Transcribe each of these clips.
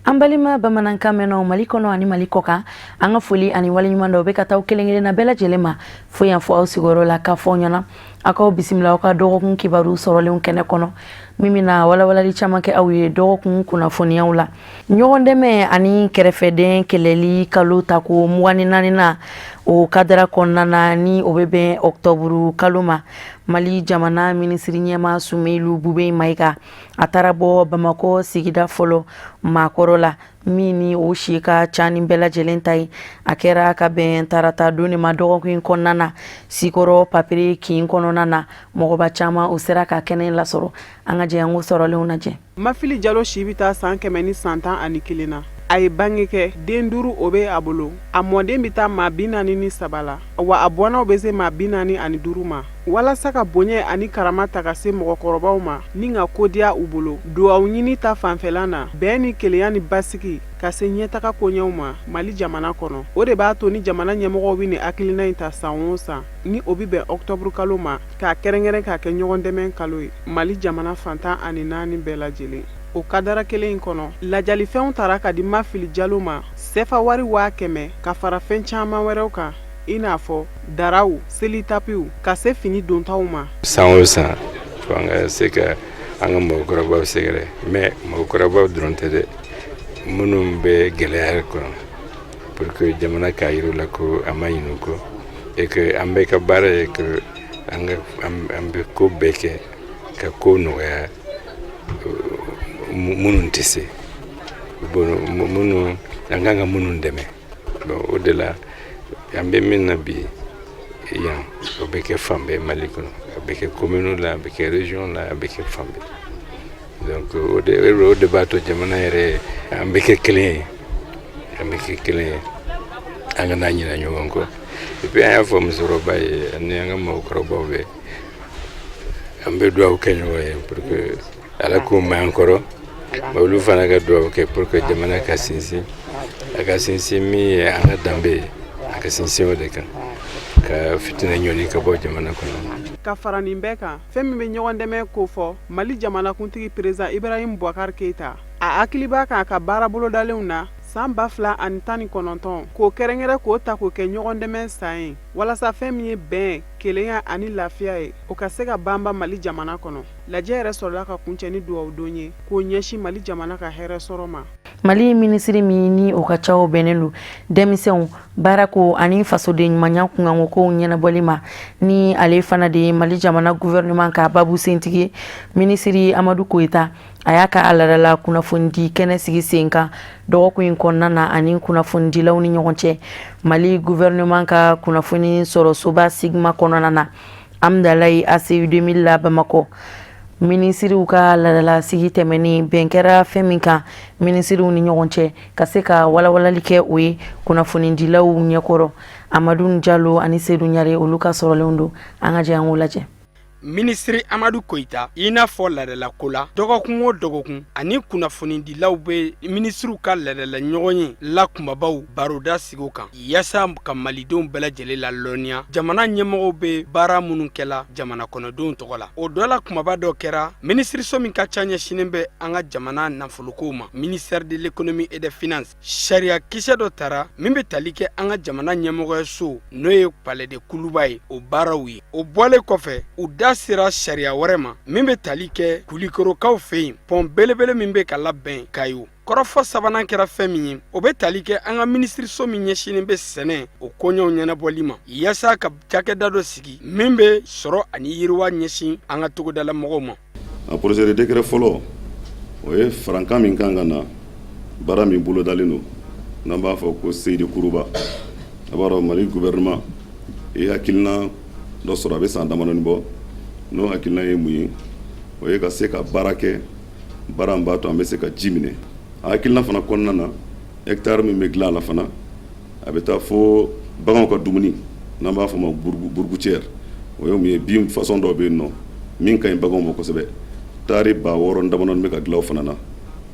An balima bamanankan mɛnnaw Mali kɔnɔ ani Mali kɔ kan, an ka foli ani waleɲuman dɔw bɛ ka taa kelen kelenna bɛɛ lajɛlen ma fo yan fɔ aw sigiyɔrɔ la, k'a fɔ aw ɲɛna aw k'aw bisimila aw ka dɔgɔkun kibaru sɔrɔlenw kɛnɛ kɔnɔ, min bɛna walawalali caman kɛ aw ye dɔgɔkun kunnafoniyaw la. Ɲɔgɔn dɛmɛ ani kɛrɛfɛden kɛlɛli kalo tako 24nan, o kadara kɔnɔna na, ni o bɛ bɛn ɔkutɔburu kalo ma, Mali jamana minisiri ɲɛma Sumeyilu Bubɛyi Mayiga, a taara bɔ Bamakɔ sigida fɔlɔ maakɔrɔ la, min ni o si ka ca ni bɛɛ lajɛlen ta ye. A kɛra ka bɛn tarata don de ma dɔgɔkun in kɔnɔna na, Sikɔrɔ Papere kin kɔnɔna na. Mɔgɔba caman o sera ka kɛnɛ lasɔrɔ. An ka jɛ an k'o sɔrɔlenw lajɛ. Mafili Jalo si bɛ taa san 111 na. A ye bange kɛ, den duuru o bɛ a bolo. A mɔden bɛ taa maa 43 la, wa a bɔnnaw bɛ se maa 45 ma. Walasa ka bonya ani karama ta ka se mɔgɔkɔrɔbaw ma ni ka kodiya u bolo, dugawu ɲini ta fanfɛla na, bɛn ni kelenya ni basigi ka se ɲɛtaga koɲɛw ma Mali jamana kɔnɔ, o de b'a to ni jamana ɲɛmɔgɔw bɛ nin hakilina in ta san o san, ni o bɛ bɛn ɔkutɔburukalo ma, k'a kɛrɛnkɛrɛn k'a kɛ ɲɔgɔn dɛmɛ kalo ye Mali jamana fan 14 bɛɛ lajɛlen. O kadara kelen in kɔnɔ, lajalifɛnw tara ka di Mafili Jalo ma, sefa wari 100,000 ka fara fɛn caman wɛrɛw kan, i n'a fɔ daraw, selitapiw, ka se fini dontaw ma. San o san, fo an ka se ka an ka mɔgɔkɔrɔbaw sɛgɛrɛ, mais mɔgɔkɔrɔbaw dɔrɔn tɛ dɛ, minnu bɛ gɛlɛya kɔnɔ, pour que jamana k'a yir'u la ko a ma ɲinɛ u kɔ et que an bɛɛ ka baara ye que an ka an bɛ ko bɛɛ kɛ ka ko nɔgɔya minnu tɛ se, minnu an kan ka minnu dɛmɛ. Bon, o de la an bɛ min na bi yan, o bɛ kɛ fan bɛɛ Mali kɔnɔ, a bɛ kɛ commune la, a bɛ kɛ région la, a bɛ kɛ fan bɛɛ. Donc o de b'a to jamana yɛrɛ, an bɛ kɛ kelen ye, an bɛ kɛ kelen ye, an kana ɲinɛ ɲɔgɔn kɔ. Et puis an y'a fɔ musokɔrɔba ye ani an ka mɔgɔkɔrɔbaw bɛ, an bɛ dugawu kɛ ɲɔgɔn ye pour que Ala k'o mɛn an kɔrɔ, olu fana ka dugawu kɛ pour que jamana ka sinsin, a ka sinsin min ye an ka danbe ye, a ka sinsin o de kan, ka fitinɛ ɲɔni ka bɔ jamana kɔnɔ. Ka fara nin bɛɛ kan, fɛn min bɛ ɲɔgɔn dɛmɛ ko fɔ, Mali jamanakuntigi Président Ibrahim Boubacar Keita, a hakili b'a kan a ka baara bolodalenw na san 2019, k'o kɛrɛnkɛrɛn k'o ta k'o kɛ ɲɔgɔn dɛmɛ san ye, walasa fɛn min ye bɛn, kelenya ani lafiya ye, o ka se ka banba Mali jamana kɔnɔ. Lajɛ yɛrɛ sɔrɔla ka kuncɛ ni dugawu don ye k'o ɲɛsin Mali jamana ka hɛrɛ sɔrɔ ma. Mali minisiri min ni o ka caw bɛnnen don denmisɛnw baarako ani fasoden ɲumanya kunkanko kow ɲɛnabɔli ma, ni ale fana de ye Mali jamana gouvernement ka babu sentigi ye, minisiri Amadu Koyita, a y'a ka a ladala kunnafonidi kɛnɛ sigi sen kan dɔgɔkun in kɔnɔna na ani kunnafonidilaw ni ɲɔgɔn cɛ Mali gouvernement ka kunnafoni sɔrɔsoba Sigma kɔnɔna na, Amdalayi ACI 2000 la, Bamakɔ. Minisiriw ka ladala sigi tɛmɛnen, bɛn kɛra fɛn min kan minisiriw ni ɲɔgɔn cɛ, ka se ka walawalali kɛ o ye kunnafonidilaw ɲɛkɔrɔ, Amadu Jalo ani Sedu Ɲare, olu ka sɔrɔlenw don. An ka jɛ an k'o lajɛ. Minisiri Amadu Koyita, i n'a fɔ ladalako la, dɔgɔkun o dɔgɔkun ani kunnafonidilaw bɛ minisiriw ka ladala ɲɔgɔn ye la kunbabaw baroda sigi kan, yaasa ka malidenw bɛɛ lajɛlen la lɔnniya jamana ɲɛmɔgɔw bɛ baara minnu kɛla jamana kɔnɔdenw tɔgɔ la. O dɔ la kumaba dɔ kɛra minisiriso min ka ca ɲɛsinnen bɛ an ka jamana nafolokow ma, ministère de l'Économie et des Finances. Sariya kisɛ dɔ tara min bɛ tali kɛ an ka jamana ɲɛmɔgɔyaso, n'o ye Palais de Kuluba ye, o baaraw ye. O bɔlen kɔfɛ, u da sera sariya wɛrɛ ma min bɛ tali kɛ Kulikorokaw fɛ yen, pɔn belebele min bɛ ka labɛn Kayo. Kɔrɔfɔ sabanan kɛra fɛn min ye, o bɛ tali kɛ an ka minisiriso min ɲɛsinnen bɛ sɛnɛ o koɲɛw ɲɛnabɔli ma, yaasa ka cakɛda dɔ sigi min bɛ sɔrɔ ani yiriwa ɲɛsin an ka togodala mɔgɔw ma. A projet de décret fɔlɔ, o ye farankan min kan ka na baara min bolodalen don, n'an b'a fɔ ko Seyidi Kuruba. A b'a dɔn, Mali gouvernement i hakilina dɔ sɔrɔ, a bɛ san damadɔni bɔ. N'o hakilina ye mun ye? O ye ka se ka baara kɛ, baara min b'a to an bɛ se ka ji minɛ. A hakilina fana kɔnɔna na, hectare min bɛ dilan a la fana, a bɛ taa fo baganw ka dumuni, n'an b'a fɔ ma bourgutière. O ye mun ye? Bin façon dɔw bɛ yen nɔ min ka ɲi baganw ma kosɛbɛ. Taari 6000 damadɔni bɛ ka dilan o fana na.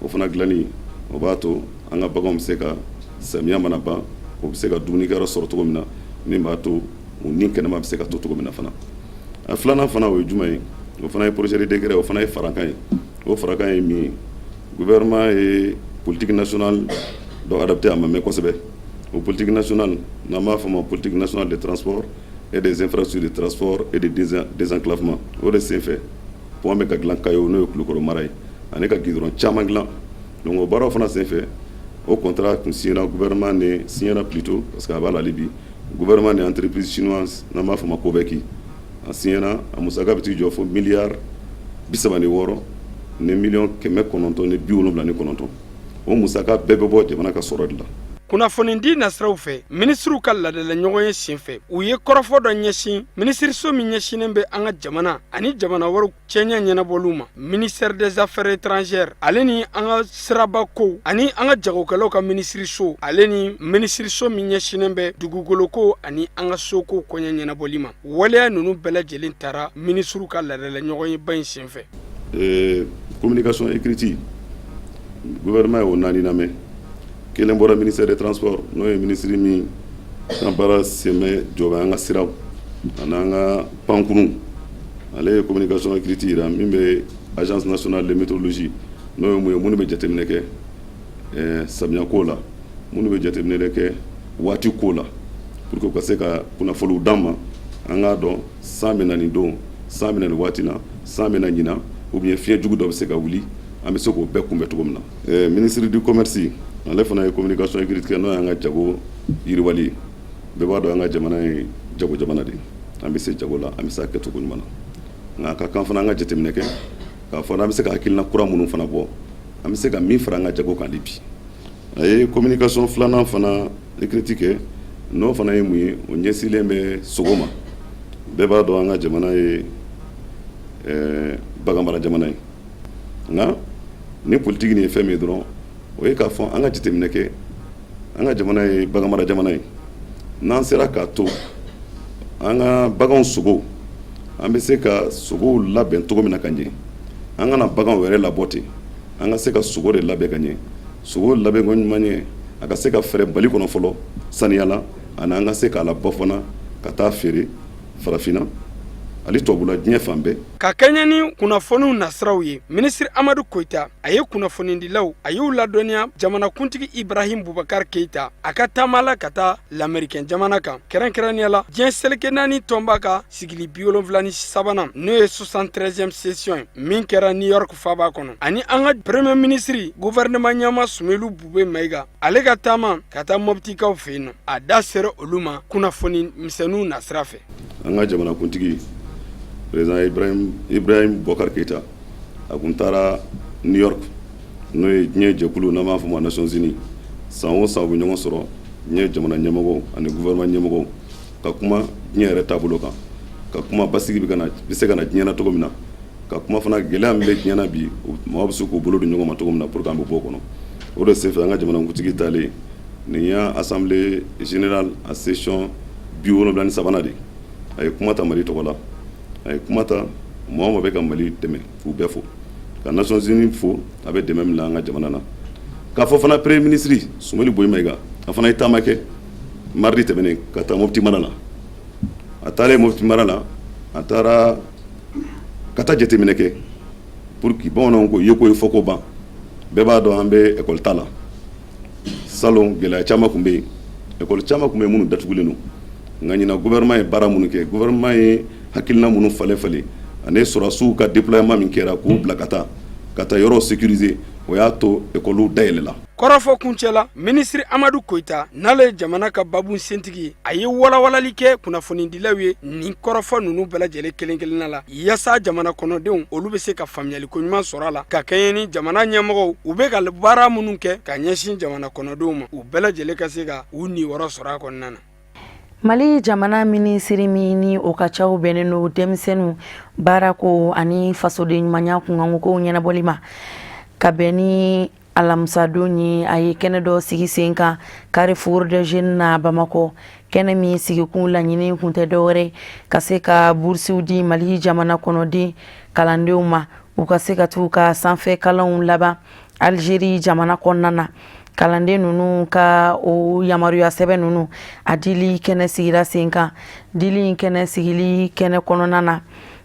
O fana dilanni, o b'a to an ka baganw bɛ se ka, samiya mana ban, o bɛ se ka dumunikɛyɔrɔ sɔrɔ cogo min na, min b'a to u ni kɛnɛma bɛ se ka to cogo min na fana. A filanan fana, o ye jumɛn ye? O fana ye projet de décret, o fana ye farankan ye. O farankan ye min ye, gouvernement ye Politique nationale dɔ adopté, a ma mɛn kosɛbɛ. O politique nationale, n'an b'a fɔ ma politique nationale de transport et des infrastructures de transport et de désenclavement, o de senfɛ pont bɛ ka dilan Kayo, n'o ye Kulukɔrɔ mara ye, ani ka goudron caman dilan. Donc o baaraw fana senfɛ, o contrat tun signera, gouvernement ne signera plutôt, parce que a b'a la hali bi, gouvernement ni entreprise chinoise n'an b'a fɔ ma COVEC, a signera. A musaka bɛ t'i jɔ fo miliyari 36 ni miliyɔn 979. O musaka bɛɛ bɛ bɔ jamana ka sɔrɔ de la. Kunnafonidi nasiraw fɛ, minisiriw ka ladala ɲɔgɔn ye senfɛ, u ye kɔrɔfɔ dɔ ɲɛsin minisiriso min ɲɛsinnen bɛ an ka jamana ani jamana wɛrɛw cɛɲɛ ɲɛnabɔliw ma, ministère des Affaires étrangères, ale ni an ka siraba kow ani an ka jagokɛlaw ka minisiriso, ale ni minisiriso min ɲɛsinnen bɛ dugukoloko ani an ka sokow koɲɛ ɲɛnabɔli ma. Waleya ninnu bɛɛ lajɛlen taara minisiriw ka ladala ɲɔgɔn ye ba in senfɛ. Communication écrite, gouvernement ye o naani lamɛn. Kelen bɔra ministère des Transports, n'o ye minisiri min ka baara sɛmɛ jɔ an ka siraw ani an ka pankurun. Ale ye communication écrite yira min bɛ Agence nationale de météorologie, n'o ye mun ye, minnu bɛ jateminɛ kɛ samiya ko la, minnu bɛ jateminɛ kɛ waati ko la, pour que u ka se ka kunnafoniw d'an ma, an k'a dɔn san bɛ na nin don, san bɛ na nin waati la, san bɛ na ɲinan, ou bien fiɲɛ jugu dɔ bɛ se ka wuli, an bɛ se k'o bɛɛ kunbɛn cogo min na. Ministre du Commerce, ale fana ye communication écrite kɛ, n'o y'an ka jago yiriwali ye. Bɛɛ b'a dɔn an ka jamana ye jago jamana de ye. An bɛ se jago la, an bɛ se a kɛcogo ɲuman na, nka a ka kan fana an ka jateminɛ kɛ k'a fɔ n'an bɛ se ka hakilina kura minnu fana bɔ, an bɛ se ka min fara an ka jago kan hali bi. A ye communication filanan fana écrite kɛ, n'o fana ye mun ye, o ɲɛsinlen bɛ sogo ma. Bɛɛ b'a dɔn an ka jamana ye bagan mara jamana ye, nka ni politique nin ye fɛn min ye dɔrɔn, o ye k'a fɔ an ka jateminɛ kɛ, an ka jamana ye bagan mara jamana ye. N'an sera k'a to an ka baganw sogo, an bɛ se ka sogow labɛn cogo min na ka ɲɛ, an kana baganw yɛrɛ labɔ ten, an ka se ka sogo de labɛn ka ɲɛ. Sogo labɛnko ɲuman ye, a ka se ka fɛɛrɛ Mali kɔnɔ fɔlɔ saniya la, ani an ka se k'a labɔ fana ka taa feere farafinna ani tubabula, diɲɛ fan bɛɛ. Ka kɛɲɛ ni kunnafoniw nasiraw ye, minisiri Amadu Koyita, a ye kunnafonidilaw, a y'u ladɔnniya jamanakuntigi Ibrahim Bubakar Keyita, a ka taama la ka taa Lamerikɛn jamana kan, kɛrɛnkɛrɛnnenya la diɲɛ seleke naani tɔnba ka sigili 73nan, n'o ye 73e session ye, min kɛra New York faba kɔnɔ, ani an ka premier ministre, gouvernement ɲɛma Sumelu Bube Mayiga, ale ka taama ka taa Mɔptikaw fɛ yen nɔ, a da sera olu ma kunnafoni misɛnninw nasira fɛ. An ka jamanakuntigi, président Ibrahim Boubacar Keïta, a kun taara New York, n'o ye diɲɛ jɛkulu n'an b'a fɔ ma Nations Unies. San o san, u bɛ ɲɔgɔn sɔrɔ, diɲɛ jamana ɲɛmɔgɔw ani gouvernement ɲɛmɔgɔw, ka kuma diɲɛ yɛrɛ taabolo kan, ka kuma basigi bɛ ka na, bɛ se ka na diɲɛ na cogo min na, ka kuma fana gɛlɛya min bɛ diɲɛ na bi, maaw bɛ se k'u bolo don ɲɔgɔn ma cogo min na pour que an bɛ bɔ o kɔnɔ. O de senfɛ, an ka jamanakuntigi taalen nin y'a Assemblée générale a session 73nan de, a ye kuma ta Mali tɔgɔ la. A ye kuma ta, mɔgɔ o mɔgɔ bɛ ka Mali dɛmɛ, k'u bɛɛ fo, ka Nations Unies fo, a bɛ dɛmɛ min na an ka jamana na. K'a fɔ fana, premier ministre Sumeli Boyi Mayiga, a fana ye taama kɛ mardi tɛmɛnen ka taa Mopti mara la. A taalen Mopti mara la, a taara ka taa jateminɛ kɛ pour que bamananw ko ye ko ye fɔ ko ban. Bɛɛ b'a dɔn an bɛ école ta la. Salon, gɛlɛya caman tun bɛ yen, école caman tun bɛ yen minnu datugulen don. Nka ɲinan, gouvernement ye baara minnu kɛ, gouvernement ye hakilina minnu falen falen, ani sɔrɔdasiw ka déploiement min kɛra k'u bila ka taa yɔrɔ sécuriser, o y'a to école dayɛlɛla. Kɔrɔfɔ kuncɛ la, minisiri Amadu Koyita, n'ale ye jamana ka babu sentigi ye, a ye walawalali kɛ kunnafonidilaw ye nin kɔrɔfɔ ninnu bɛɛ lajɛlen kelen kelenna la, yaasa jamana kɔnɔdenw olu bɛ se ka faamuyaliko ɲuman sɔrɔ a la, ka kɛɲɛ ni jamana ɲɛmɔgɔw u bɛ ka baara minnu kɛ ka ɲɛsin jamana kɔnɔdenw ma, u bɛɛ lajɛlen ka se ka u niyɔrɔ sɔrɔ a kɔnɔna na. Mali jamana minisiri min ni o ka caw bɛnnen don denmisɛnninw baarako ani fasoden ɲumanya kunkankow ɲɛnabɔli ma, ka bɛn ni alamisadon ye, a ye kɛnɛ dɔ sigi sen kan Carrefour des Jeunes na Bamakɔ. Kɛnɛ min sigikun laɲini kun tɛ dɔwɛrɛ, ka se ka burusiw di Mali jamana kɔnɔden kalandenw ma, u ka se ka t'u ka sanfɛ kalanw laban Algérie jamana kɔnɔna na. Kalanden ninnu ka o yamaruya sɛbɛn ninnu a dili kɛnɛ sigira sen kan. Dili in kɛnɛ sigili kɛnɛ kɔnɔna na,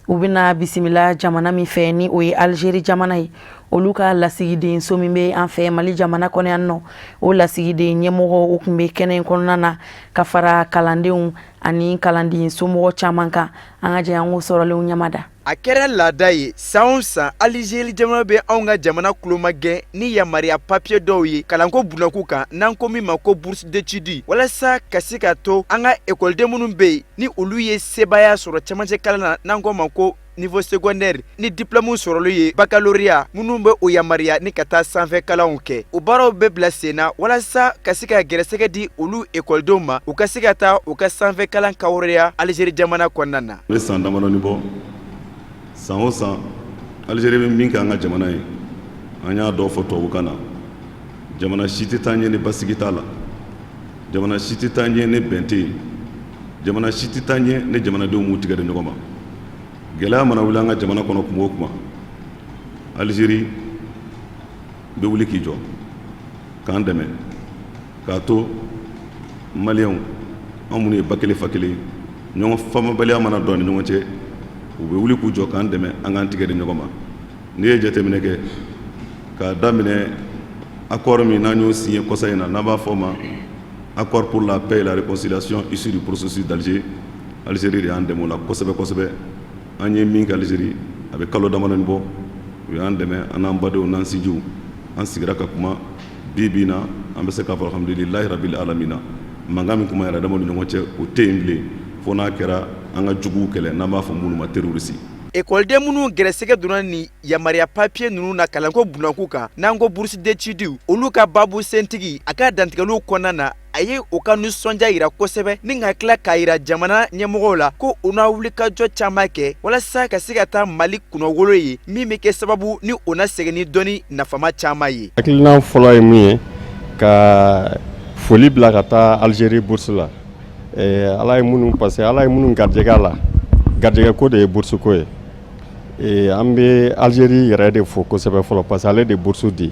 u bɛna bisimila jamana min fɛ, ni o ye Algérie jamana ye. Olu ka lasigiden so min bɛ an fɛ Mali jamana kɔnɔ yan nɔ, o lasigiden ɲɛmɔgɔ o tun bɛ kɛnɛ in kɔnɔna na ka fara kalandenw ani kalanden somɔgɔ caman kan. An ka jɛ an k'o sɔrɔlenw ɲamada. A kɛra laada ye san o san, Alizeri jamana bɛ anw ka jamana tulomagɛn ni yamaruya papiye dɔw ye kalanko bunakun kan, n'an ko min ma ko bourse d'études, walasa ka se ka to an ka ekɔliden minnu bɛ yen, ni olu ye sebaaya sɔrɔ cɛmancɛ kalan na, n'an ko ma ko niveau secondaire, ni diplôme sɔrɔli ye baccalauréat, minnu bɛ o yamaruya ni ka taa sanfɛ kalanw kɛ. O baaraw bɛ bila sen na walasa ka se ka gɛrɛsɛgɛ di olu ekɔlidenw ma, u ka se ka taa u ka sanfɛ kalan kanhɔrɔnya Alizeri jamana kɔnɔna na. Bɛ san damadɔni bɔ, san o san Alizeri bɛ min kɛ an ka jamana ye, an y'a dɔw fɔ tubabukan na. Jamana si tɛ taa ɲɛ ni basigi t'a la, jamana si tɛ taa ɲɛ ni bɛn tɛ yen, jamana si tɛ taa ɲɛ ni jamanadenw m'u tigɛ di ɲɔgɔn ma. Gɛlɛya mana wuli an ka jamana kɔnɔ kuma o kuma, Alizeri bɛ wuli k'i jɔ k'an dɛmɛ k'a to maliyɛnw, an minnu ye ba kelen fa kelen, ɲɔgɔn faamubaliya mana don an ni ɲɔgɔn cɛ, u bɛ wuli k'u jɔ k'an dɛmɛ an k'an tigɛ di ɲɔgɔn ma. N'i ye jateminɛ kɛ k'a daminɛ accord min n'an y'o signé kɔsa in na, n'an b'a fɔ o ma accord pour la paix et la réconciliation issu du processus d'Alger, Algérie de y'an dɛmɛ o la kosɛbɛ kosɛbɛ. An ye min kɛ Algérie, a bɛ kalo damadɔni bɔ, u y'an dɛmɛ, an n'an badenw n'an sinjiw, an sigira ka kuma. Bi bi in na, an bɛ se k'a fɔ alhamdulilahi rabil alamina, mankan min tun b'an yɛrɛ damaw ni ɲɔgɔn cɛ, o tɛ yen bilen, fo n'a kɛra an ka juguw kɛlɛ, n'an b'a fɔ minnu ma terroriste. Ekɔliden minnu gɛrɛsɛgɛ donna ni yamaruya papiye ninnu na kalanko bunakun kan, n'an ko bourse d'études, olu ka babu sentigi, a ka dantigɛliw kɔnɔna na, a ye u ka nisɔndiya yira kosɛbɛ ni ka tila k'a yira jamana ɲɛmɔgɔw la ko u na wulikajɔ caman kɛ walasa ka se ka taa Mali kunnawolo ye, min bɛ kɛ sababu ni o na segin ni dɔnni nafama caman ye. Hakilina fɔlɔ ye mun ye? Ka foli bila ka taa Algérie bourse la. Ala ye minnu, parce que Ala ye minnu garijɛgɛ a la, garijɛgɛ ko de ye bourse ko ye. An bɛ Algérie yɛrɛ de fo kosɛbɛ fɔlɔ, parce que ale de bourse di.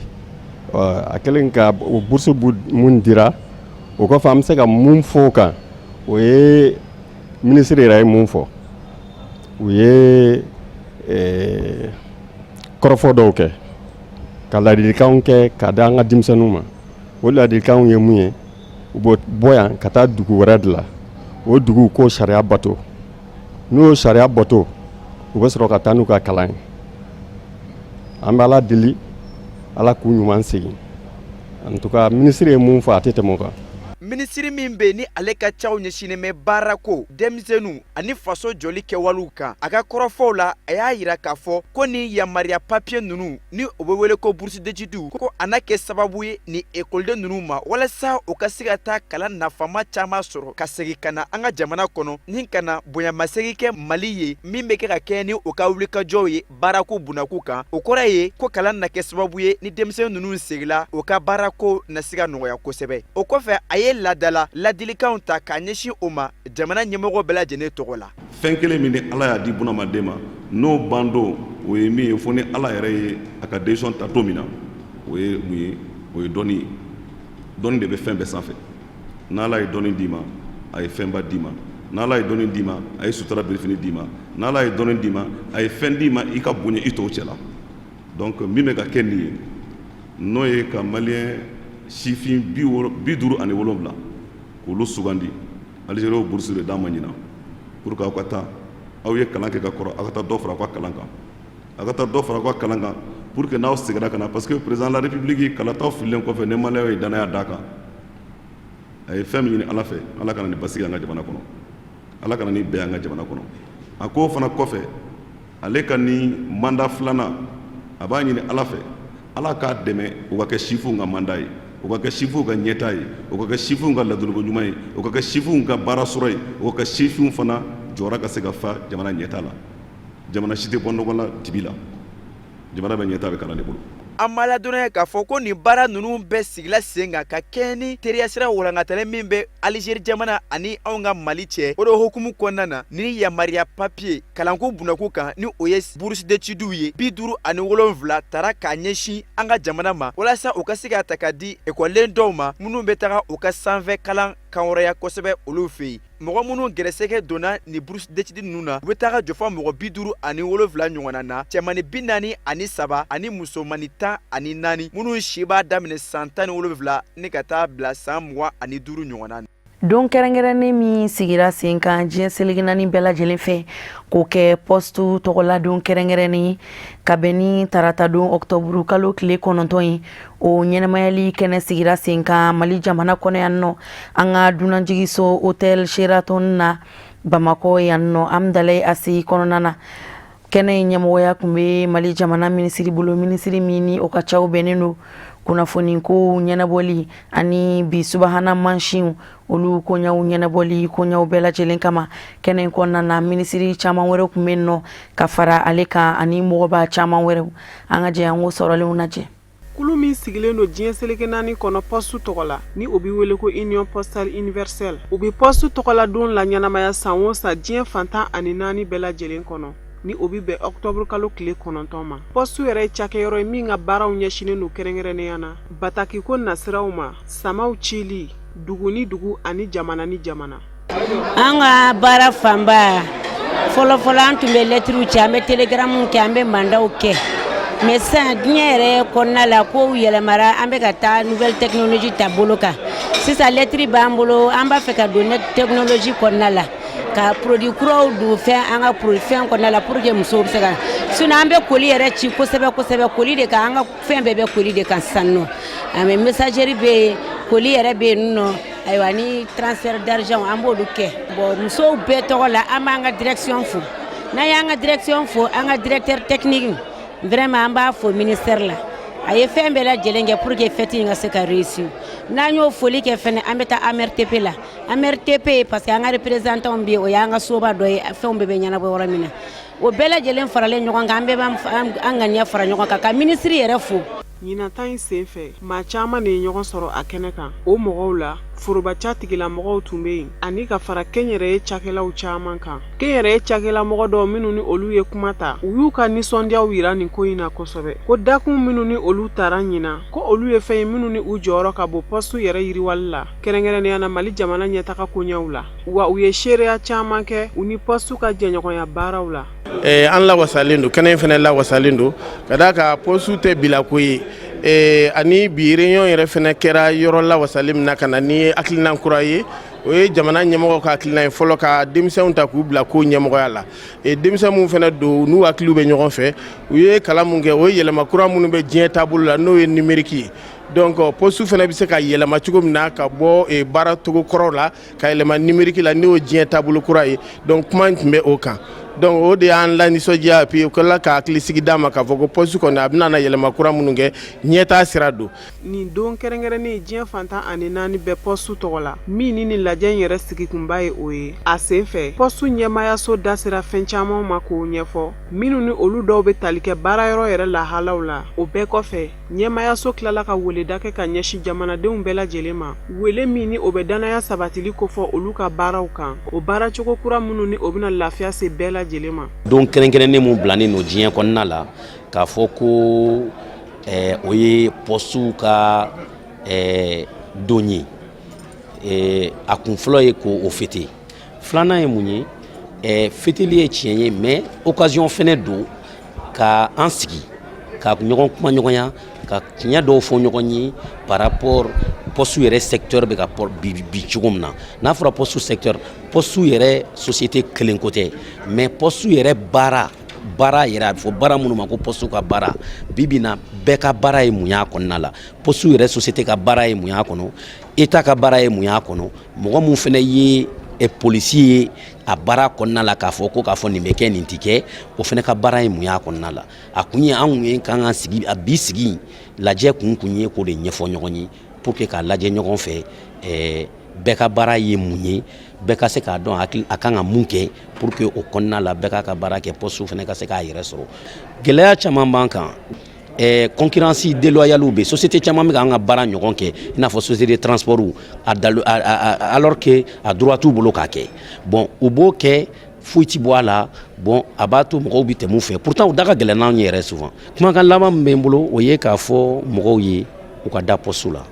A kɛlen ka o bourse mun dira, o kɔfɛ an bɛ se ka mun fɔ o kan? O ye minisiri yɛrɛ ye mun fɔ, u ye kɔrɔfɔ dɔw kɛ ka ladilikanw kɛ ka di an ka denmisɛnninw ma. O ladilikanw ye mun ye? U bɛ bɔ yan ka taa dugu wɛrɛ de la, o dugu k'o sariya bato. N'u y'o sariya bato, u bɛ sɔrɔ ka taa n'u ka kalan ye. An bɛ Ala deli, Ala k'u ɲuman segin. En tout cas, minisiri ye mun fɔ, a tɛ tɛmɛ o kan. Minisiri min bɛ ni ale ka caw ɲɛsinnen bɛ baarako, denmisɛnninw ani faso jɔli kɛwalew kan, a ka kɔrɔfɔw la, a y'a yira k'a fɔ ko ni yamaruya papiye ninnu, ni o bɛ wele ko bourse d'études, ko a na kɛ sababu ye ni ekɔliden ninnu ma walasa u ka se ka taa kalan nafama caman sɔrɔ ka segin ka na an ka jamana kɔnɔ ni ka na bonyamasegin kɛ Mali ye, min bɛ kɛ ka kɛɲɛ ni u ka wulikajɔw ye baarako bunakun kan. O kɔrɔ ye ko kalan na kɛ sababu ye ni denmisɛnnin ninnu seginla, u ka baarako na se ka nɔgɔya kosɛbɛ. O kɔfɛ, a ye laadala ladilikanw ta k'a ɲɛsin o ma jamana ɲɛmɔgɔ bɛɛ lajɛlen tɔgɔ la. Fɛn kelen min ni Ala y'a di bunamaden ma, n'o ban don, o ye min ye, fo ni Ala yɛrɛ ye a ka décision ta don min na, o ye mun ye? O ye dɔnni ye. Dɔnni de bɛ fɛn bɛɛ sanfɛ. N'Ala ye dɔnni d'i ma, a ye fɛnba d'i ma. N'Ala ye dɔnni d'i ma, a ye sutura birifini d'i ma. N'Ala ye dɔnni d'i ma, a ye fɛn d'i ma i ka bonya i tɔw cɛ la. Donc min bɛ ka kɛ nin ye, n'o ye ka maliyɛn sifin 57 k'olu sugandi, Algérie y'o bourse de d'an ma ɲinan pour que aw ka taa, aw ye kalan kɛ ka kɔrɔ, aw ka taa dɔ fara aw ka kalan kan, aw ka taa dɔ fara aw ka kalan kan, pour que n'aw seginna ka na, parce que président de la République, kalataw fililen kɔfɛ, ni maliyɛnw ye danaya d'a kan, a ye fɛn min ɲini Ala fɛ, Ala ka na ni basigi an ka jamana kɔnɔ, Ala ka na ni bɛn an ka jamana kɔnɔ. A k'o fana kɔfɛ, ale ka ni mandat filanan, a b'a ɲini Ala fɛ, Ala k'a dɛmɛ o ka kɛ sifinw ka mandat ye, o ka kɛ sifinw ka ɲɛtaa ye, o ka kɛ sifinw ka ladonko ɲuman ye, o ka kɛ sifinw ka baara sɔrɔ ye, o ka kɛ sifinw fana jɔyɔrɔ ka se ka fa jamana ɲɛtaa la. Jamana si tɛ bɔ nɔgɔ la dibi la, jamana bɛ ɲɛtaa bɛ kalan de bolo. An b'a ladɔnniya k'a fɔ ko nin baara ninnu bɛɛ sigila sen kan ka kɛɲɛ ni teriya sira walankatalen min bɛ Alizeri jamana ani anw ka Mali cɛ. O de hukumu kɔnɔna na, ni yamaruya papiye kalanko bunakun kan, ni o ye bourse d'études ye, 57 tara k'a ɲɛsin an ka jamana ma walasa u ka se k'a ta ka di ekɔliden dɔw ma minnu bɛ taga u ka sanfɛ kalan kanhɔrɔnya kosɛbɛ olu fɛ yen. Mɔgɔ minnu gɛrɛsɛgɛ donna ni bourse d'études ninnu na, u bɛ taga jɔ fɔ mɔgɔ 57 ɲɔgɔnna na, cɛmannin 43 ani musomannin 14, minnu si b'a daminɛ san 17 ni ka taa bila san 25 ɲɔgɔnna na. Don kɛrɛnkɛrɛnnen min sigira sen kan diɲɛ seleke naani bɛɛ lajɛlen fɛ k'o kɛ poste tɔgɔladon kɛrɛnkɛrɛnnen ka bɛn ni taratadon ɔkutɔburu kalo tile 9 ye, o ɲɛnamayali kɛnɛ sigira sen kan Mali jamana kɔnɔ yan nɔ, an ka dunanjigiso Hôtel Sheraton na Bamakɔ yan nɔ, Amdalayi ACI kɔnɔna na. Kɛnɛ in ɲɛmɔgɔya tun bɛ Mali jamana minisiri bolo, minisiri min ni o ka caw bɛnnen don kunnafoni ko ɲɛnabɔli ani bi subahana mansinw olu koɲaw ɲɛnabɔli koɲaw bɛɛ lajɛlen kama. Kɛnɛ in kɔnɔna na, minisiri caman wɛrɛw tun bɛ yen nɔ ka fara ale kan ani mɔgɔba caman wɛrɛw. An ka jɛ an k'o sɔrɔlenw lajɛ. Kulu min sigilen don diɲɛ seleke naani kɔnɔ poste tɔgɔ la, ni o bɛ wele ko Union postale universelle, u bɛ poste tɔgɔladon laɲɛnamaya san o san diɲɛ fan 14 bɛɛ lajɛlen kɔnɔ, ni o bɛ bɛn ɔkutɔburu kalo tile 9 ma. Poste yɛrɛ ye cakɛyɔrɔ ye min ka baaraw ɲɛsinnen don kɛrɛnkɛrɛnnenya na batakiko nasiraw ma, samaw cili dugu ni dugu ani jamana ni jamana. An ka baara fanba fɔlɔfɔlɔ, an tun bɛ lɛtiriw ci, an bɛ télégramme kɛ, an bɛ mandatw kɛ. Mais sisan, diɲɛ yɛrɛ kɔnɔna la, kow yɛlɛmara, an bɛ ka taa nouvelle technologie ta bolo kan. Sisan lɛtiri b'an bolo, an b'a fɛ ka don technologie kɔnɔna la ka produit kuraw don fɛn an ka produit fɛn kɔnɔna la pour que musow bɛ se ka. Sinon an bɛ colis yɛrɛ ci kosɛbɛ kosɛbɛ, colis de kan. An ka fɛn bɛɛ bɛ colis de kan sisan nɔ. Mais messagerie bɛ yen, colis yɛrɛ bɛ yen nɔ. Ayiwa, ni transfert d'argent, an b'olu kɛ. Bon, musow bɛɛ tɔgɔ la, an b'an ka direction fo. N'an y'an ka direction fo, an ka directeur technique, vraiment an b'a fo ministère la, a ye fɛn bɛɛ lajɛlen kɛ pour que fête in ka se ka réussir. N'an y'o foli kɛ fɛnɛ, an bɛ taa AMRTP la. AMRTP, parce que an ka représentant bɛ yen, o y'an ka soba dɔ ye, fɛnw bɛɛ bɛ ɲɛnabɔ yɔrɔ min na. O bɛɛ lajɛlen faralen ɲɔgɔn kan, an bɛɛ b'an ŋaniya fara ɲɔgɔn kan ka ministre yɛrɛ fo. Ɲinata in sen fɛ, maa caman de ye ɲɔgɔn sɔrɔ a kɛnɛ kan. O mɔgɔw la, forobaca tigilamɔgɔw tun bɛ yen ani ka fara kɛnyɛrɛye cakɛlaw caman kan. Kɛnyɛrɛye cakɛlamɔgɔ dɔw minnu ni olu ye kuma ta, u y'u ka nisɔndiyaw yira nin ko in na kosɛbɛ, ko dakun minnu ni olu tara ɲinan, ko olu ye fɛn ye minnu ni u jɔyɔrɔ ka bon poste yɛrɛ yiriwali la, kɛrɛnkɛrɛnnenya na Mali jamana ɲɛtaga koɲɛw la. Wa u ye seereya caman kɛ u ni poste ka jɛɲɔgɔnya baaraw la. An lawasalen don, kɛnɛ in fana lawasalen don ka d'a kan poste tɛ bilako ye. Ani bi réunion yɛrɛ fana kɛra yɔrɔ lawasalen min na ka na ni hakilina kura ye, o ye jamana ɲɛmɔgɔ ka hakilina ye fɔlɔ, ka denmisɛnw ta k'u bila ko ɲɛmɔgɔya la. Denmisɛn minnu fana don, n'u hakiliw bɛ ɲɔgɔn fɛ, u ye kalan mun kɛ, o ye yɛlɛma kura minnu bɛ diɲɛ taabolo la, n'o ye numérique ye. Donc poste fana bɛ se ka yɛlɛma cogo min na ka bɔ baara cogo kɔrɔ la ka yɛlɛma numérique la, n'o ye diɲɛ taabolo kura ye. Donc kuma in tun bɛ o kan. Donc o de y'an la nisɔndiya, puis o kɛla ka hakili sigi d'a ma k'a fɔ ko poste kɔni a bɛna na yɛlɛma kura minnu kɛ, ɲɛtaa sira don. Nin don kɛrɛnkɛrɛnnen diɲɛ fan 14 bɛɛ poste tɔgɔ la, min ni nin lajɛ in yɛrɛ sigikunba ye o ye, a sen fɛ poste ɲɛmaayaso da sera fɛn caman ma k'o ɲɛfɔ, minnu ni olu dɔw bɛ tali kɛ baarayɔrɔ yɛrɛ lahalaw la. O bɛɛ kɔfɛ, ɲɛmaayaso tilala ka weleda kɛ ka ɲɛsin jamanadenw bɛɛ lajɛlen ma, wele min ni o bɛ dannaya sabatili kofɔ olu ka baaraw kan, o baaracogo kura minnu ni o bɛna lafiya se bɛɛ lajɛlen ma. Don kɛrɛnkɛrɛnnen mun bilanen don diɲɛ kɔnɔna la k'a fɔ ko o ye poste ka don ye, a kun fɔlɔ ye k'o fêter. Filanan ye mun ye? Fêteli ye tiɲɛ ye, mais occasion fɛnɛ don ka an sigi ka ɲɔgɔn kuma ɲɔgɔnya, ka tiɲɛ dɔw fɔ ɲɔgɔn ye par rapport poste yɛrɛ secteur bɛ ka bi cogo min na. N'a fɔra poste secteur, poste yɛrɛ société kelen ko tɛ, mais poste yɛrɛ baara, baara yɛrɛ, a bɛ fɔ baara minnu ma ko poste ka baara, bi bi na bɛɛ ka baara ye mun y'a kɔnɔna la? Poste yɛrɛ société ka baara ye mun y'a kɔnɔ? État ka baara ye mun y'a kɔnɔ? Mɔgɔ mun fɛnɛ ye polisi ye a baara kɔnɔna la, k'a fɔ ko k'a fɔ nin bɛ kɛ, nin ti kɛ, o fɛnɛ ka baara ye mun y'a kɔnɔna la? A kun ye an kun ye k'an ka sigi a bi sigi lajɛ kun ye k'o de ɲɛfɔ ɲɔgɔn ye pour que k'a lajɛ ɲɔgɔn fɛ, bɛɛ ka baara ye mun ye, bɛɛ ka se k'a dɔn a kan ka mun kɛ pour que o kɔnɔna la bɛɛ k'a ka baara kɛ, poste fɛnɛ ka se k'a yɛrɛ sɔrɔ. Gɛlɛya caman b'an kan. Concurrence déloyale bɛ, société caman bɛ k'an ka baara ɲɔgɔn kɛ, i n'a fɔ société de transport, alors que a droit t'u bolo k'a kɛ. Bon, u b'o kɛ, foyi ti bɔ a la. Bon, a b'a to mɔgɔw bɛ tɛmɛ u fɛ, pourtant u da ka gɛlɛn n'anw ye yɛrɛ souvent. Kumakan laban min bɛ n bolo, o ye k'a fɔ mɔgɔw ye u ka da poste la.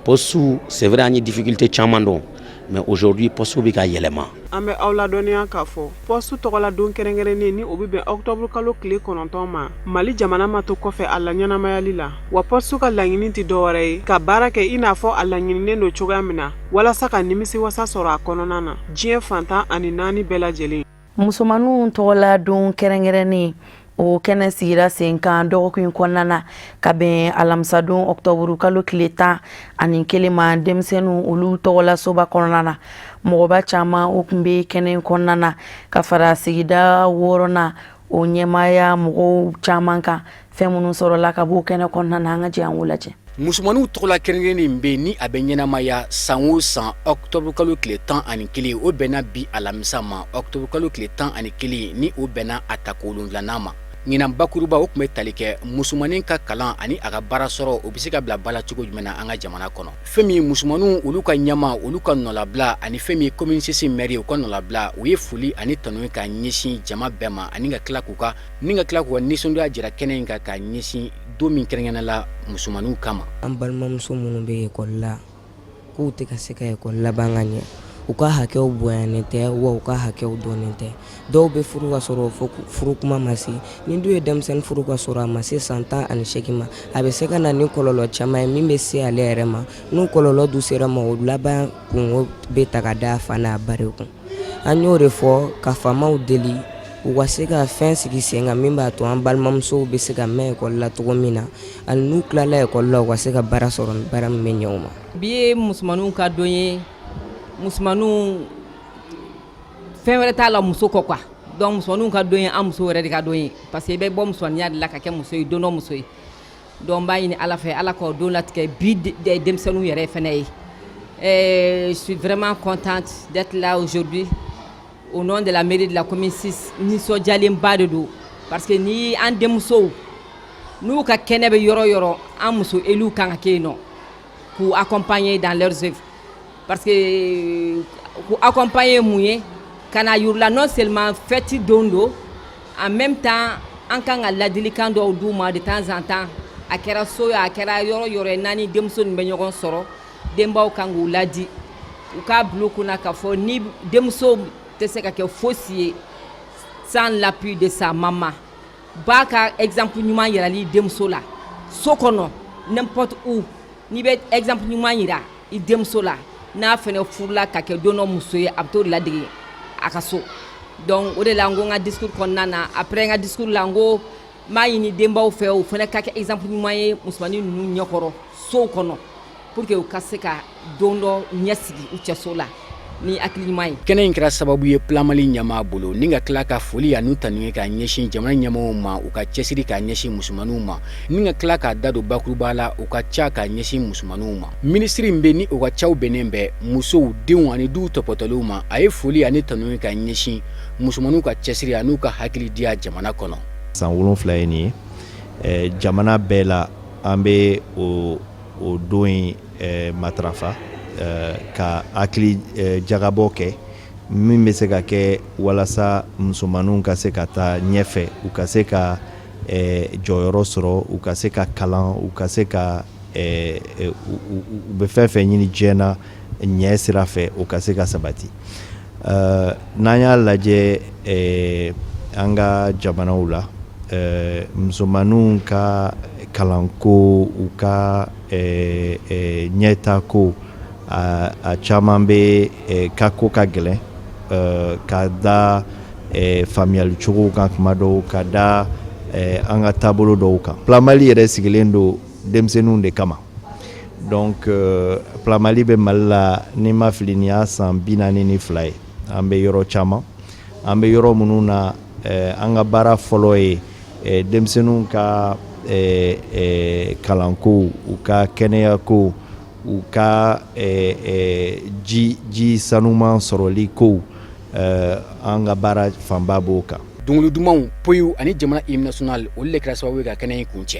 Poste, c'est vrai, an ye difficulté caman dɔn. Mais aujourd'hui, poste bɛ ka yɛlɛma. An bɛ aw ladɔnniya k'a fɔ poste tɔgɔla don kɛrɛnkɛrɛnnen, ni o bɛ bɛn octobre kalo tile 9 ma, Mali jamana ma to kɔfɛ a la ɲɛnamayali la. Wa poste ka laɲini tɛ dɔwɛrɛ ye ka baara kɛ i n'a fɔ a laɲininen don cogoya min na, walasa ka nimisiwasa sɔrɔ a kɔnɔna na diɲɛ fan 14 bɛɛ lajɛlen. Musomaninw tɔgɔla don kɛrɛnkɛrɛnnen, o kɛnɛ sigira sen kan dɔgɔkun in kɔnɔna na ka bɛn alamisadon ɔktɔburu kalo tile 11 ma, denmisɛnninw olu tɔgɔla soba kɔnɔna na. Mɔgɔba caman o tun bɛ kɛnɛ in kɔnɔna na ka fara sigida wɔɔrɔnan o ɲɛmaaya mɔgɔw caman kan. Fɛn minnu sɔrɔla ka b'o kɛnɛ kɔnɔna na, an ka jɛ an k'o lajɛ. Musomaninw tɔgɔla kɛrɛnkɛrɛnnen bɛ ni a bɛ ɲɛnamaya san o san octobre kalo tile 11, o bɛnna bi alamisa ma, octobre kalo tile 11, ni o bɛnna a tako wolonwulanan ma. Ɲinan bakuruba o tun bɛ tali kɛ musomanin ka kalan ani a ka baara sɔrɔ, o bɛ se ka bila ba la cogo jumɛn na an ka jamana kɔnɔ. Fɛn min ye musomaninw olu ka ɲɛmaa, olu ka nɔlabila, ani fɛn min ye commune six maire, u ka nɔlabila, u ye foli ani tanu ka ɲɛsin jama bɛɛ ma, ani ka tila k'u ka ni ka tila k'u ka nisɔndiya jira kɛnɛ in kan ka ɲɛsin don min kɛrɛnkɛrɛnnen la musomaninw kama. An balimamuso minnu bɛ ekɔli la, k'u tɛ ka se ka ekɔli laban ka ɲɛ, u ka hakɛw bonyanen tɛ wa u ka hakɛw dɔnnen tɛ. Dɔw bɛ furu ka sɔrɔ furu kuma ma se. Ni dun ye denmisɛnnin furu ka sɔrɔ a ma se san 18 ma, a bɛ se ka na ni kɔlɔlɔ caman ye min bɛ se ale yɛrɛ ma. N'o kɔlɔlɔ dun sera ma, o laban kungo bɛ ta ka da a fa n'a ba de kun. An y'o de fɔ ka faamaw deli u ka se ka fɛn sigi sen kan min b'a to an balimamusow bɛ se ka mɛn ekɔli la cogo min na, ani n'u tilala ekɔli la, u ka se ka baara sɔrɔ, baara min bɛ ɲɛ u ma. Bi ye musomaninw ka don ye. Musomaninw, fɛn wɛrɛ t'a la muso kɔ quoi. Donc musomaninw ka don ye an muso yɛrɛ de ka don ye, parce que i bɛ bɔ musomanninya de la ka kɛ muso ye, don dɔ muso ye. Donc n b'a ɲini Ala fɛ, Ala k'o don latigɛ bi denmisɛnninw yɛrɛ fana ye. Je suis vraiment contente d'être là aujourd'hui au nom de la mairie de la commune 6. Nisɔndiyalenba de don, parce que ni an denmusow n'u ka kɛnɛ bɛ yɔrɔ yɔrɔ, an muso éluw kan ka kɛ yen nɔ k'u accompagner dans leurs œuvres, parce que k'u accompagner mun ye ka na yir'u la, non seulement fête don don, en même temps an kan ka ladilikan dɔw d'u ma de temps en temps. A kɛra so ye, a kɛra yɔrɔ yɔrɔ ye, n'an ni denmuso ninnu bɛ ɲɔgɔn sɔrɔ, denbaw kan k'u ladi, u k'a bila u kunna k'a fɔ ni denmuso tɛ se ka kɛ fosi ye sans l'appui de sa maman. Ba ka exemple ɲuman yirali denmuso la so kɔnɔ, n'importe où, n'i bɛ exemple ɲuman yira i denmuso la, n'a fana furula ka kɛ don dɔ muso ye, a bɛ t'o ladege a ka so. Donc o de la n ko n ka discours kɔnɔna na, après n ka discours la, n ko n b'a ɲini denbaw fɛ, u fana ka kɛ exemple ɲuman ye musomanin ninnu ɲɛkɔrɔ sow kɔnɔ, pour que u ka se ka don dɔ ɲɛsigi u cɛso la ni hakili ɲuman ye. Kɛnɛ in kɛra sababu ye Plan Mali ɲɛmaa bolo ni ka tila ka foli ani tanu ye k'a ɲɛsin jamana ɲɛmɔgɔw ma, u ka cɛsiri k'a ɲɛsin musomaninw ma, ni ka tila k'a da don bakuruba la u ka ca k'a ɲɛsin musomaninw ma. Minisiri min bɛ ni u ka caw bɛnnen bɛ musow, denw ani duw tɔpɔtɔliw ma, a ye foli ani tanu ye k'a ɲɛsin musomaninw ka cɛsiri an'u ka hakili diya jamana kɔnɔ. San 7 ye nin ye, jamana bɛɛ la an bɛ o don in matarafa ka hakili jagabɔ kɛ min bɛ se ka kɛ walasa musomanninw ka se ka taa ɲɛfɛ, u ka se ka jɔyɔrɔ sɔrɔ, u ka se ka kalan, u ka se ka u bɛ fɛn fɛn ɲini diɲɛ na ɲɛ sira fɛ, o ka se ka sabati. N'an y'a lajɛ an ka jamanaw la, musomanninw ka kalanko, u ka ɲɛtako, a caman bɛ ka ko ka gɛlɛn ka da faamuyali cogo kan, tuma dɔw ka da an ka taabolo dɔw kan. Plan Mali yɛrɛ sigilen don denmisɛnninw de kama. Donc Plan Mali bɛ Mali la, ni ma fili, nin y'a san 42 ye. An bɛ yɔrɔ caman, an bɛ yɔrɔ minnu na, an ka baara fɔlɔ ye denmisɛnninw ka kalanko, u ka kɛnɛyako, u ka ji sanuman sɔrɔli ko. An ka baara fanba b'o kan. Dɔnkili dumanw, poyiw ani jamana hymne national, olu de kɛra sababu ye ka kɛnɛ in kuncɛ.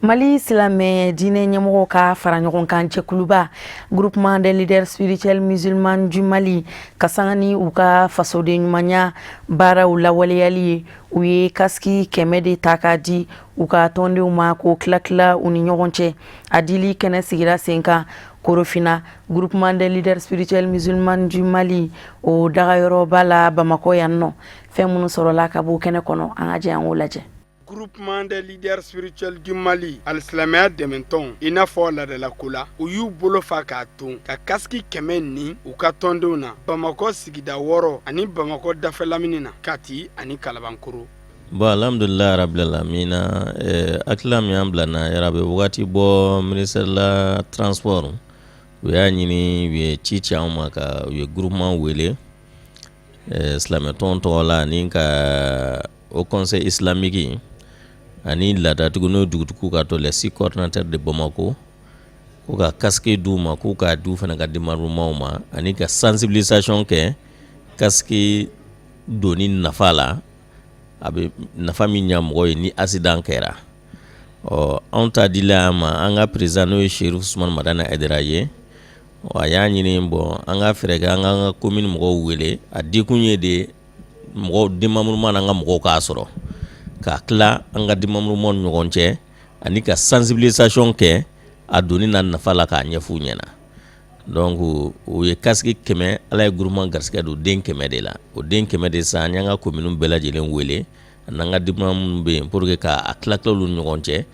Mali silamɛ diinɛ ɲɛmɔgɔw ka fara ɲɔgɔn kan jɛkuluba, Groupement des leaders spirituels musulmans du Mali, ka sanga ni u ka fasoden ɲumanya baaraw lawaleyali ye, u ye casque 100 de ta k'a di u ka tɔndenw ma k'o tila tila u ni ɲɔgɔn cɛ. A dili kɛnɛ sigira sen kan. Korofina, groupement des leaders spirituels musulmans du Mali, o dagayɔrɔba la Bamakɔ yan nɔ. Fɛn minnu sɔrɔla ka bɔ kɛnɛ kɔnɔ, an ka jɛ an k'o lajɛ. Groupement des leaders spirituels du Mali, alisilamɛya dɛmɛtɔn, i n'a fɔ laadalako la, u y'u bolo fa k'a ton ka kasiki 100 ni u ka tɔndenw na Bamakɔ sigida 6 ani Bamakɔ dafɛ lamini na, Kati ani Kalabankoro. Bon, alhamdulilayi rabil alamina. Hakilila min y'an bila na yɛrɛ, a bɛ wagati bɔ, ministère la transport, u y'a ɲini, u ye ci ci anw ma, ka u ye groupement wele silamɛtɔn tɔgɔ la, ani ka Haut Conseil islamique ani laadatigiw, n'o ye dugutigiw ka tɔn, les 6 coordonnateurs de Bamako, ko ka casque d'u ma, k'u k'a di u fana ka démembrement ma, ani ka sensibilisation kɛ casque donni nafa la, a bɛ nafa min ɲa mɔgɔ ye ni accident kɛra. Ɔ, anw ta dila an ma, an ka président, n'o ye Chérif Ousmane Madani Haidara ye, a y'a ɲini, bon, an ka fɛɛrɛ kɛ an k'an ka commune mɔgɔw wele. A dikun ye de mɔgɔw démembrement n'an ka mɔgɔw k'a sɔrɔ k'a tila an ka démembrement ni ɲɔgɔn cɛ, ani ka sensibilisation kɛ a donni n'a nafa la, k'a ɲɛf'u ɲɛna. Donc u ye casque 100, Ala ye groupement garisɛgɛ don den 100 de la. O den 100 de sisan, an y'an ka commune bɛɛ lajɛlen wele ani an ka démembrement minnu bɛ yen, pour que k'a tila tila olu ni ɲɔgɔn cɛ.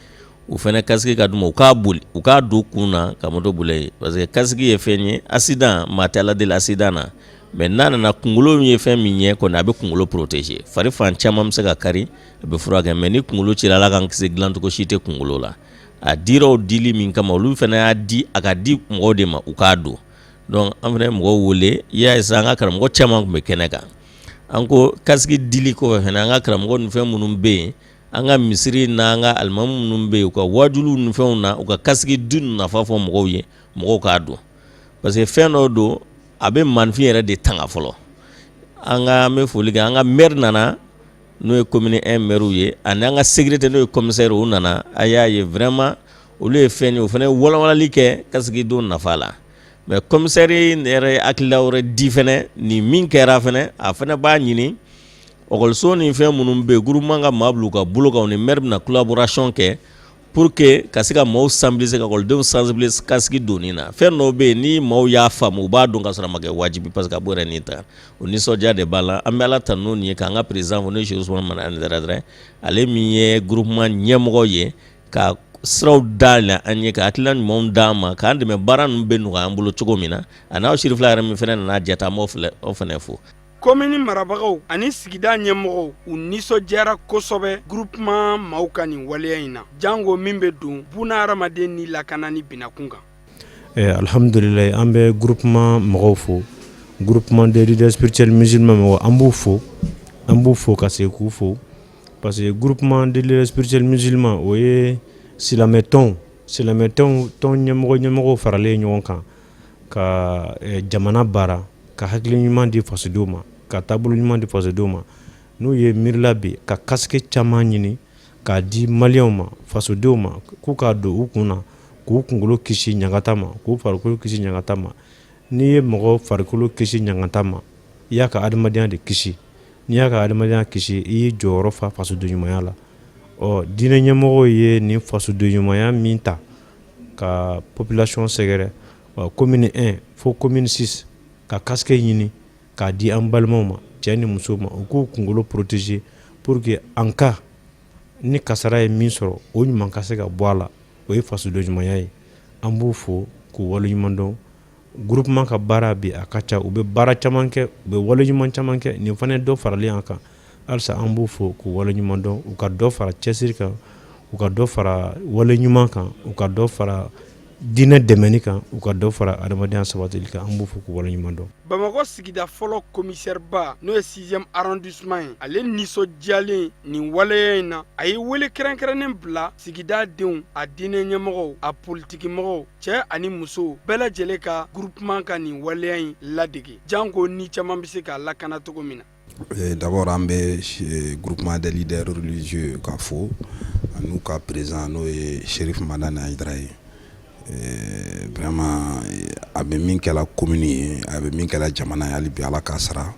U fana casque ka d'u ma, u k'a boli, u k'a don kun na ka moto boli, parce que casque ye fɛn ye, accident, maa tɛ Ala deli accident na, mais n'a nana, kunkolo ye fɛn min ye kɔni, a bɛ kunkolo protéger. Fari fan caman bɛ se ka kari, a bɛ furakɛ, mais ni kunkolo cira, Ala k'an kisi, dilancogo si tɛ kunkolo la. A dira o dili min kama, olu fana y'a di, a ka di mɔgɔw de ma, u k'a don. Donc an fana ye mɔgɔw wele. I y'a ye sisan, an ka karamɔgɔ caman tun bɛ kɛnɛ kan. An ko casque dili kɔfɛ fana, an ka karamɔgɔ ni fɛn minnu bɛ yen, an ka misiri n'an ka alimamu minnu bɛ yen, u ka wajuliw ni fɛnw na, u ka casque di nafa fɔ mɔgɔw ye, mɔgɔw k'a don, parce que fɛn dɔ don, a bɛ maninfin yɛrɛ de tanga fɔlɔ. An ka, an bɛ foli kɛ, an ka maire nana, n'o ye commune 1 maire ye, ani an ka sécurité, n'o ye commissaire, u nana. A y'a ye vraiment, olu ye fɛn ye, o fana ye walawalali kɛ casque don nafa la. Mais commissaire yɛrɛ ye hakilila wɛrɛ di fɛnɛ. Nin min kɛra fɛnɛ, a fɛnɛ b'a ɲini ekɔliso ni fɛn minnu bɛ yen, groupement ka maa bila u ka bolo kan, u ni maire bɛna collaboration kɛ pour que ka se ka maaw sensibiliser, ka ekɔlidenw sensibiliser casque donni na. Fɛn dɔw bɛ yen, ni maaw y'a faamu, u b'a dɔn ka sɔrɔ a ma kɛ wajibi, parce que a b'o yɛrɛ nin ta. O nisɔndiya de b'a la. An bɛ Ala tanu nin ye, k'an ka président fo, n'o ye Chérif Ousmane Madani Haidara, ale min ye groupement ɲɛmɔgɔ ye, ka siraw dayɛlɛ an ye, ka hakilina ɲumanw d'an ma, k'an dɛmɛ baara ninnu bɛ nɔgɔya an bolo cogo min na. A n'aw Chérifila yɛrɛ min fana nana jate, an b'o filɛ, o fana fo. Komini marabagaw ani sigida ɲɛmɔgɔw, u nisɔndiyara kosɛbɛ groupement maaw ka nin waleya in na, jango min bɛ don buna hadamaden ni lakana ni binakun kan. Alhamdulilayi, an bɛ groupement mɔgɔw fo, groupement des leaders spirituels musulmans mɔgɔw, an b'u fo, an b'u fo ka segin k'u fo, parce que groupement des leaders spirituels musulmans, o ye silamɛtɔn silamɛtɔn tɔn ɲɛmɔgɔ faralen ɲɔgɔn kan ka jamana baara, ka hakili ɲuman di fasodenw ma, ka taabolo ɲuman di fasodenw ma. N'u ye miirila bi ka casque caman ɲini k'a di maliyɛnw ma, fasodenw ma, k'u k'a don u kun na, k'u kunkolo kisi ɲangata ma, k'u farikolo kisi ɲangata ma. N'i ye mɔgɔ farikolo kisi ɲangata ma, i y'a ka adamadenya de kisi. N'i y'a ka adamadenya kisi, i y'i jɔyɔrɔ fa fasoden ɲumanya la. Ɔ, diinɛ ɲɛmɔgɔw ye nin fasoden ɲumanya min ta ka population sɛgɛrɛ, commune 1 fo commune 6, ka casque ɲini k'a di an balimaw ma, cɛ ni muso ma, u k'u kunkolo protéger pour que en cas ni kasara ye min sɔrɔ, o ɲuman ka se ka bɔ a la. O ye fasoden ɲumanya ye. An b'u fo k'u waleɲuman dɔn. Groupement ka baara bi, a ka ca, u bɛ baara caman kɛ, u bɛ wale ɲuman caman kɛ. Nin fana ye dɔ faralen an kan. Halisa an b'u fo k'u waleɲuman dɔn. U ka dɔ fara cɛsiri kan, u ka dɔ fara wale ɲuman kan, u ka dɔ fara diinɛ dɛmɛni kan, u ka dɔ fara adamadenya sabatili kan. An b'u fo k'u waleɲuman dɔn. Bamakɔ sigida fɔlɔ commissaire ba, n'o ye 6e arrondissement ye, ale nisɔndiyalen nin waleya in na, a ye wele kɛrɛnkɛrɛnnen bila sigida denw, a diinɛ ɲɛmɔgɔw, a politikimɔgɔw, cɛ ani muso bɛɛ lajɛlen ka groupement ka nin waleya in ladege, janko ni caman bɛ se k'a lakana cogo min na. D'abord, an bɛ groupement des leaders religieux ka fo, an'u ka président, n'o ye Chérif Madani Haidara ye. Vraiment, a bɛ min kɛla commune ye, a bɛ min kɛla jamana ye, hali bi Ala k'a sara.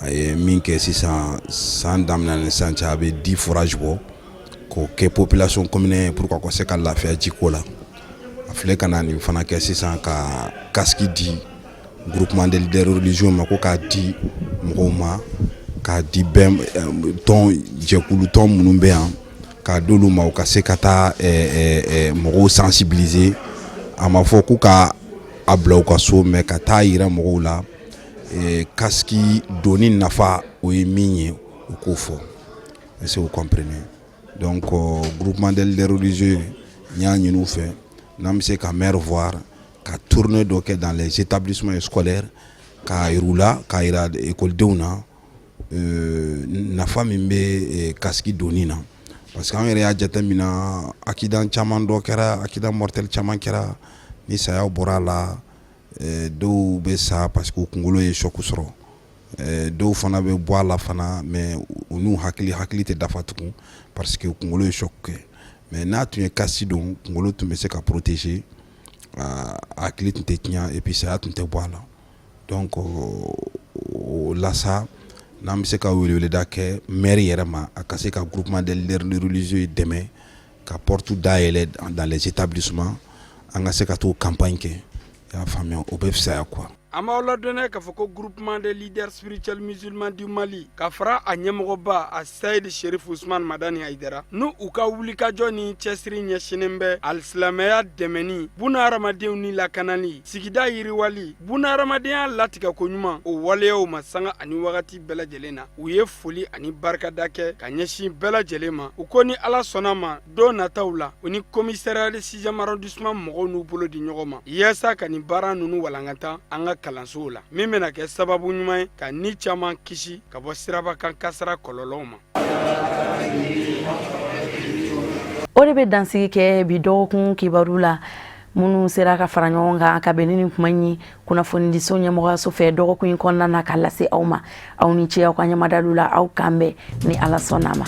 A ye min kɛ sisan, san daminɛ ni sisan cɛ, a bɛ 10 forages bɔ k'o kɛ population commune ye pour que ka se ka lafiya jiko la. A filɛ ka na nin fana kɛ sisan ka casque di groupement des leaders religieux ma, ko k'a di mɔgɔw ma, k'a di bɛɛ tɔn, jɛkulu tɔn minnu bɛ yan, k'a d'olu ma, u ka se ka taa mɔgɔw sensibiliser. A ma fɔ k'u ka a bila u ka so, mais ka taa yira mɔgɔw la casque donni nafa o ye min ye, u k'o fɔ. Est-ce que vous comprenez? Donc groupement des leaders religieux, n y'a ɲini u fɛ n'an bɛ se ka maire voir, ka tournée dɔ kɛ dans les établissements scolaires, k'a yir'u la, k'a yira ekɔlidenw na nafa min bɛ casque donni na, parce que an yɛrɛ y'a jateminɛ, accident caman dɔ kɛra, accident mortel caman kɛra ni sayaw bɔra a la. Dɔw bɛ sa parce que u kunkolo ye choc sɔrɔ, dɔw fana bɛ bɔ a la fana, mais u n'u hakili tɛ dafa tugun parce que kunkolo ye choc kɛ. Mais n'a tun ye casque don, kunkolo tun bɛ se ka protéger, a hakili tun tɛ tiɲɛ, et puis saya tun tɛ bɔ a la. Donc o la sa, n'an bɛ se ka weleweleda kɛ maire yɛrɛ ma, a ka se ka groupement des leaders religieux dɛmɛ ka porte dayɛlɛ dans les établissements, an ka se ka t'o campagne kɛ, i y'a faamuya, o bɛ fisaya quoi. An b'aw ladɔnniya k'a fɔ ko groupement des leaders spirituels musulmans du Mali, ka fara a ɲɛmɔgɔba a Sayid Sherif Usman Madani Hayidara, n'u u ka wulikajɔ ni cɛsiri ɲɛsinnen bɛ alisilamɛya dɛmɛni, buna hadamadenw ni lakanali, sigida yiriwali, buna hadamadenya latigɛko ɲuman, o waleyaw ma sanga ani wagati bɛɛ lajɛlen na, u ye foli ani barikada kɛ ka ɲɛsin bɛɛ lajɛlen ma. U ko ni Ala sɔnna ma, don nataw la, u ni commissariat de 6e arrondissement mɔgɔw n'u bolo di ɲɔgɔn ma yaasa ka nin baara ninnu walankata an ka kalansow la, min bɛna kɛ sababu ɲuman ye ka ni caman kisi ka bɔ sirabakan kasara kɔlɔlɔw ma. O de bɛ dansigi kɛ bi dɔgɔkun kibaru la minnu sera ka fara ɲɔgɔn kan ka bɛn ni nin kuma in ye kunnafonidiso ɲɛmɔgɔyaso fɛ dɔgɔkun in kɔnɔna na ka lase aw ma. Aw ni ce aw ka ɲɛmadaliw la. Aw kan bɛn ni Ala sɔnna a ma.